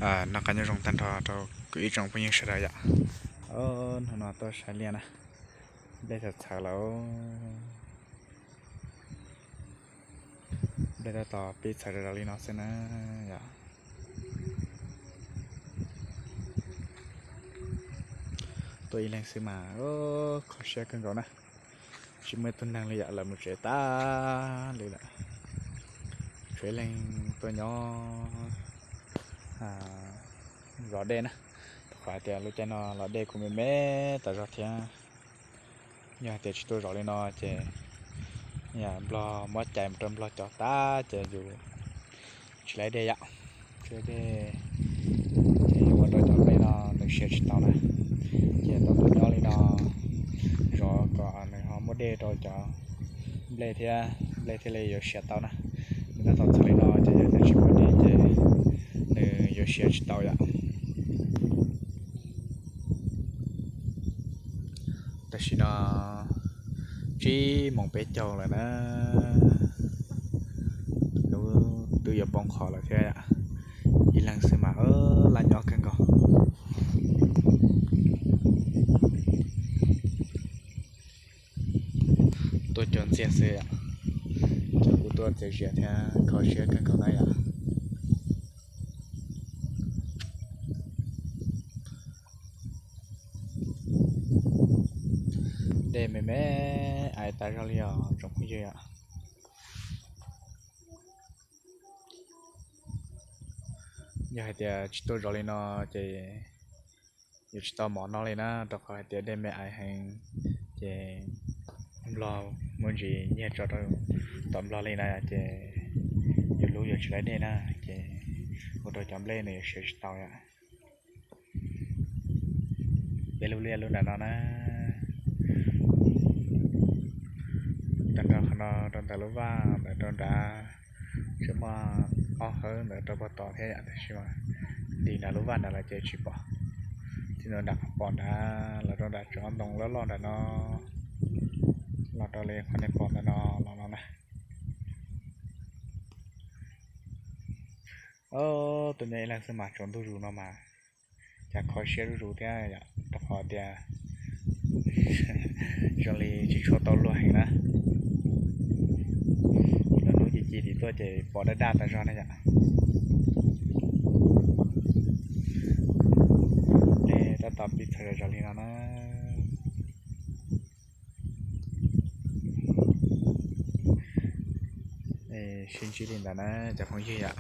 Noj qab nyob zoo tag nrho rau kuv ib tsoom phooj ywg sawv daws yom. Hnub no tuaj saib liaj na, nplej txawm txhawv lawm. Nplej tab tom pib txhawv zom zaws li no xwb na yom. Tuaj ib leeg xwb mas kho siab kawg nkaus na. Tsis muaj ib tug neeg li yom, lawv mus tsev tag li lawm. Tshuav ib leeg tuaj nyob zov dej na, rau qhov hais tias lub caij no los dej kuj me me tas zog thiab. Yog hais tias tsis tuaj zov li no ces yam nplog muab cais mus rau nplog cov tag ces yus tsis laib dej yom, tsis laib dej ces ua rau cov nplej no nws siav tsis tau na. Ces tau tuaj nyob li no zov kom nws ho muaj dej rau cov nplej thiab, nplej thiaj li yuav siav tau na. Nws tab tom txhawv li no ces yog tias tsis muaj dej ces nws yuav siav tsis tau yom. Tam sim no tsib moos peb caug lawm na, lub twb yuav poob qho lawm thiab. Ib leeg xwb mas laj nyob kawg nkaus. Tuaj cuag ntxiag xwb, ces kuj tuaj txias zias thiab kho siab kawg nkaus na yom. Dej me me ais tas zog li os tsoom phooj ywg. Yog hais tias tsis tuaj zov li no ces yuav tsis tau mov noj li na, rau qhov hais tias dej me ais heev, ces nplog muaj ntsis nyiag tso rau tom nplog li na, ces yus lub yuav tsis laib dej na, ces ua rau cov nplej nws yuav siav tsis tau yom. Peb lub liaj lub nram no na, tag nrho qhov no rau ntawm lub vaj ntawm rau nrad, tseem muaj ob hawb ntawm rau pem tod thiab yom, tab sis mas nti nram lub vaj nrad lawm ces tsis pom. Txij nram qhov pom nrad los rau nram tsob ntoo loj loj nram no, los rau li qhov nej pom ntawm no los no na. Tuaj nyob ib leeg xwb mas tsaus ntuj zus no mas cas kho siab zuj zus thiab yom, rau qhov tias zoo li tsis tshua tau luag heev na. Lub hnub ci ci tim tuaj ces pom daj daj tas zog na yom. Dej tab tom pib txhawv zom zaws li no na. Sib ntsib li ntawd na cov phooj ywg yom.